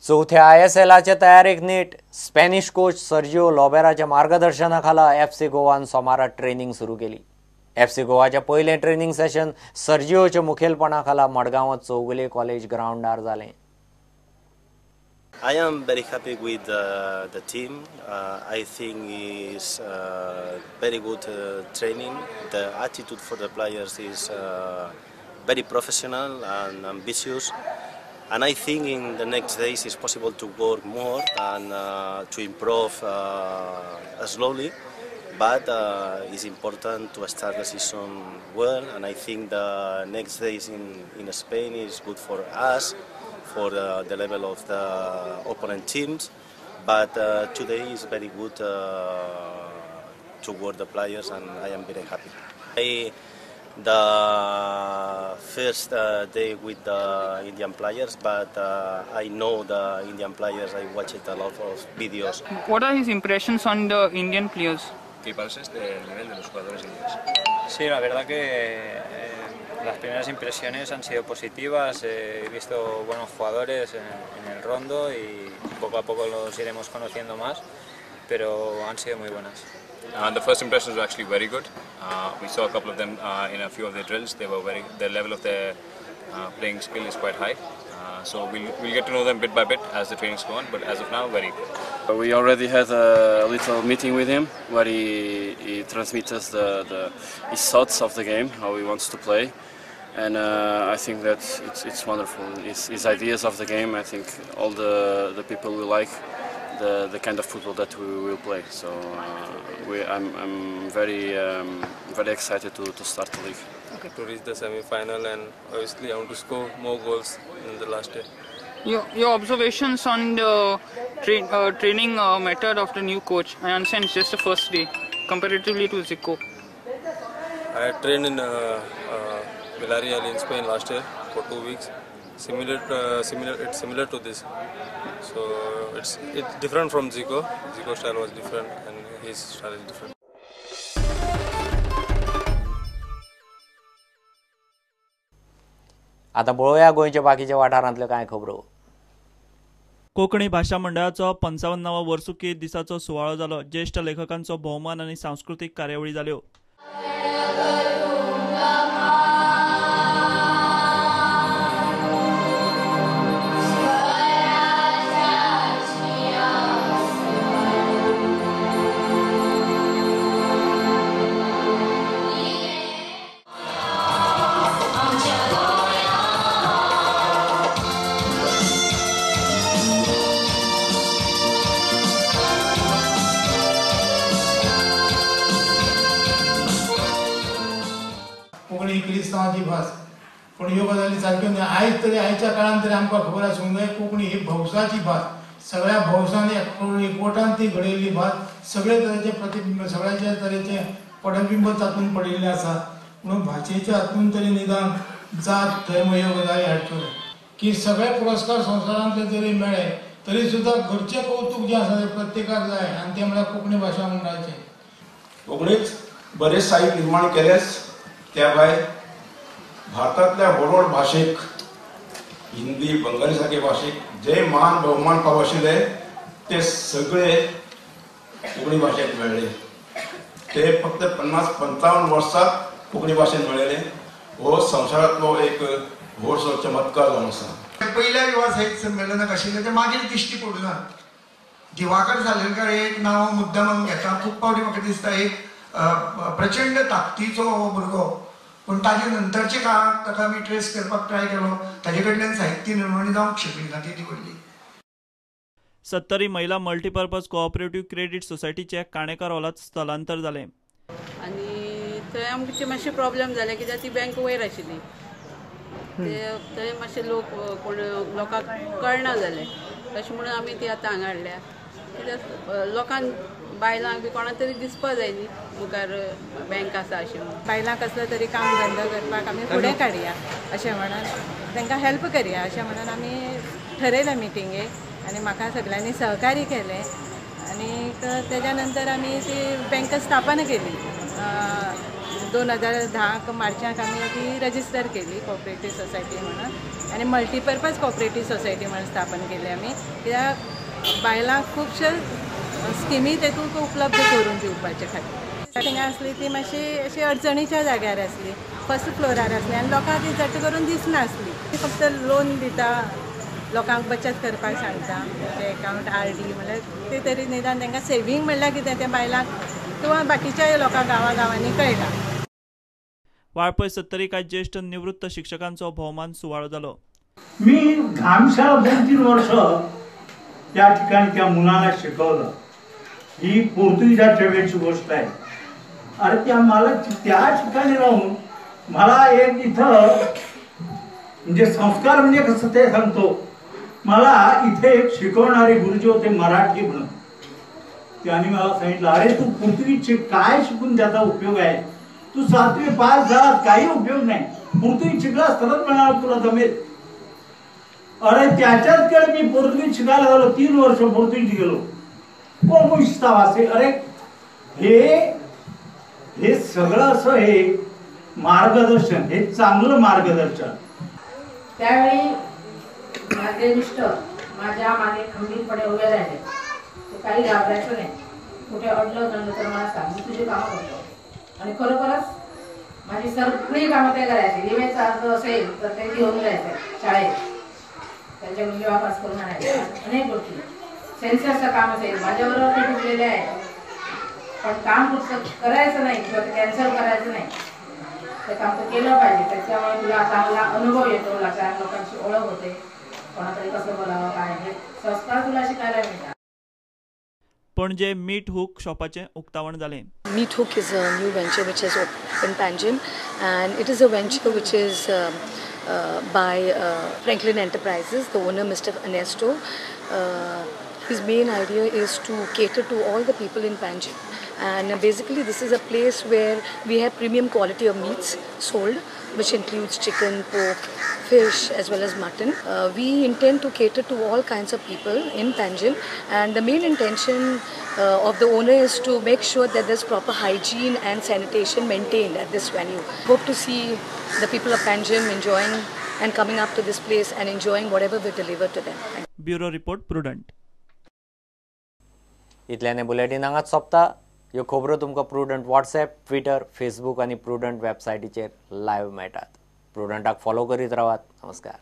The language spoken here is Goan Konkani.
चवथ्या ISLाचे तयारेक नीट स्पॅनिश कोच सर्जिओ लोबेराच्या मार्गदर्शनाखाला FC गोवान सोमारा ट्रेनिंग सुरू केली. FC गोवाचे पयलें ट्रेनिंग सेशन सर्जिओच्या मुखेलपणाखाला मडगांवांत चौगुले कॉलेज ग्रावंडार जालें. I am very happy with the team. I think it's very good training. The attitude for the players is very professional and ambitious. And I think in the next days it's possible to work more and to improve slowly. But it's important to start the season well. And I think the next days in Spain is good for us, for the level of the opponent teams, but today is very good to work the players, and I am very happy. The first day with the Indian players, but I know the Indian players. I watched a lot of videos. What are his impressions on the Indian players? ¿Qué piensas del nivel de los jugadores indios? Sí, la verdad que las primeras impresiones han sido positivas. He visto buenos jugadores en el rondo y poco a poco los iremos conociendo más, pero han sido muy buenas. The first impressions were actually very good. We saw a couple of them in a few of their drills. They were the level of their playing skill is quite high. So we'll get to know them bit by bit as the trainings go on, but as of now, very good. We already had a little meeting with him where he transmits us his thoughts of the game, how he wants to play, and I think that it's wonderful. His ideas of the game, I think all the people will like the kind of football that we will play. So I'm very very excited to start the league. Okay. To reach the semi-final, and obviously I want to score more goals in the last day. Your observations on the training method of the new coach. I understand it's just the first day, comparatively to Zico. I trained in Villarreal in Spain last year for 2 weeks. It's similar to this. So it's different from Zico. Zico style was different, and his style is different. आता पळोवया गोंयच्या बाकीच्या वाठारांतल्यो कांय खबरो. कोंकणी भाशा मंडळाचो 55व्या वर्सुकी दिसाचो सुवाळो जालो. ज्येश्ठ लेखकांचो भोवमान आनी सांस्कृतीक कार्यावळी जाल्यो. क्रिस्तांवाची भास पूण ह्यो गजाली सारक्यो न्हय. आयज तरी आयच्या काळान तरी आमकां खबर आसूंक जाय कोंकणी ही भौसाची भास. सगळ्या भौसान एकवटान ती घडयल्ली भास. सगळे तरेचे प्रतिबिंब, सगळ्याच्या तरेचे पडबिंब तातूंत पडिल्लें आसा. म्हणून भाशेच्या हातून तरी निदान जात धर्म ह्यो गजाली हाडच्यो न्हय. की सगळे पुरस्कार संवसारांतले जरी मेळ्ळे तरी सुद्दां घरचें कौतूक जें आसा तें प्रत्येकाक जाय आनी तें म्हळ्यार कोंकणी भाशा मंडळाचें. कोंकणीच बरें साहित्य निर्माण केलेंच, त्या भायर भारतांतल्या व्हड व्हड भाशेक, हिंदी बंगाली सारके भाशेक जे मान भोवमान फावो आशिल्ले ते सगळे कोंकणी भाशेक मेळ्ळे. ते फक्त 50-55 वर्सां कोंकणी भाशेन मेळ्ळे. हो संवसारांतलो एक व्हडसो चमत्कार जावन आसा. पयल्या युवा साहित्य संमेलनाक आशिल्लें तें मागीर दिश्टी पडूना. दिवाकर सालेलकार एक नांव मुद्दाम घेता. खूब फावटी म्हाका दिसता एक प्रचंड ताकदीचो हो भुरगो, पूण ताजे नंतरच्या काळांत ताका आमी ट्रेस करपाक ट्राय केलो, ताजे कडल्यान साहित्य निर्मणी जावंक शकली ना ती व्हडली. सत्तरी महिला मल्टीपर्पज कोऑपरेटिव्ह क्रेडिट सोसायटीचे काणेकार हॉलांत स्थलांतर जालें. आनी थंय आमचे मातशे प्रॉब्लेम जाले कित्याक ती बँक वयर आशिल्ली, ते थंय मातशे लोक कोण लोकांक कळना जालें, तशें म्हणून आमी ती आतां हांगा हाडल्या कित्याक लोकांक बायलांक बी कोणाक तरी दिसपा जाय न्ही मुखार बँक आसा अशें म्हणून. बायलांक कसलो तरी काम धंदो करपाक आमी फुडें काडया अशें म्हणून तांकां हेल्प करया अशें म्हणून आमी ठरयलें मिटिंगेक आनी म्हाका सगळ्यांनी सहकार्य केलें आनी तेज्या नंतर आमी ती बँक स्थापन केली. 2010 मार्चाक आमी ती रजिस्टर केली कॉपरेटीव सोसायटी म्हणून आनी मल्टीपर्पज कॉपरेटीव सोसायटी म्हणून स्थापन केली आमी, कित्याक बायलांक खुबशे स्किमी तेतूंत उपलब्ध करून दिवपाचे खातीर. थिंगा आसली ती मातशी अशी अडचणीच्या जाग्यार आसली, फर्स्ट फ्लोरार आसली आनी लोकांक ती चड करून दिसनासली. ती फक्त लोन दिता, लोकांक बचत करपाक सांगता, तेंचे एकावंट RD म्हणल्यार ते तरी निदान तांकां सेवींग म्हणल्यार कितें तें बायलांक किंवा बाकीच्याय लोकांक गांवागांवांनी कळटा. वाळपय सत्तरी कांय ज्येष्ठ निवृत्त शिक्षकांचो भोवमान सुवाळो जालो. मी घामशाळा 2-3 वर्ष त्या ठिकाणी त्या मुलांना शिकवलं. ही पोर्तुगीजाच्या वेळची गोष्ट आहे. अरे त्या मला त्या ठिकाणी राहून मला एक इथं म्हणजे संस्कार म्हणजे कसं ते सांगतो. मला इथे एक शिकवणारे गुरुजी होते मराठी म्हणून, त्यांनी मला सांगितलं, अरे तू पोर्तुगीजचे काय शिकून त्याचा उपयोग आहे, तू 7वी पास झाला काही उपयोग नाही, पोर्तुगीज शिकलास तरच म्हणाला तुला जमेल. अरे त्याच्याचकडे मी पोर्तुगीज शिकायला झालो, 3 वर्ष पोर्तुगीज गेलो. कोण असे अरे हे हे सगळं असं हे मार्गदर्शन, हे चांगलं मार्गदर्शन. त्यावेळी माझे मिस्टर माझ्या मागे खंबीरपणे उभे राहिले. तू काही घाबरायचं नाही, कुठे अडलं गणलं तर मला सांग, मी तुझी कामं करतो. आणि खरोखरच माझी सगळी कामं ते करायची. लिवायचा अर्ज असेल तर ते घेऊन जायचं शाळेत, त्यांच्याकडून लिवा पास करून आणायचे. अनेक गोष्टी, सेन्सरचं काम असेल माझ्याबरोबर ते ठुकलेले आहे, पण काम कुठचं करायचं नाही किंवा ते कॅन्सल करायचं नाही, ते काम तर केलं पाहिजे. त्याच्यामुळे तुला चांगला अनुभव येतो, चार लोकांची ओळख होते, कोणाकडे कसं बोलावं काय हे संस्कार तुला शिकायला मिळतात. पणजे मीट हुक शॉपाचें उक्तावण जालें. Meat Hook is a new venture which has opened in Panjim, and it is a venture which is by Franklin Enterprises. The owner, Mr. Ernesto, his main idea is to cater to all the people in Panjim, and basically this is a place where we have premium quality of meats sold, which includes chicken, pork, fish as well as mutton. We intend to cater to all kinds of people in Panjim, and the main intention of the owner is to make sure that there's proper hygiene and sanitation maintained at this venue. Hope to see the people of Panjim enjoying and coming up to this place and enjoying whatever we deliver to them. Bureau Report, Prudent. इतल्याने bulletin हांगाच सोंपता. ह्यो खबरो तुमकां प्रुडंट व्हॉट्सएप, ट्विटर, फेसबूक आनी प्रुडंट वेबसायटीचेर लायव्ह मेळटात. प्रुडंटाक फॉलो करीत रावात. नमस्कार.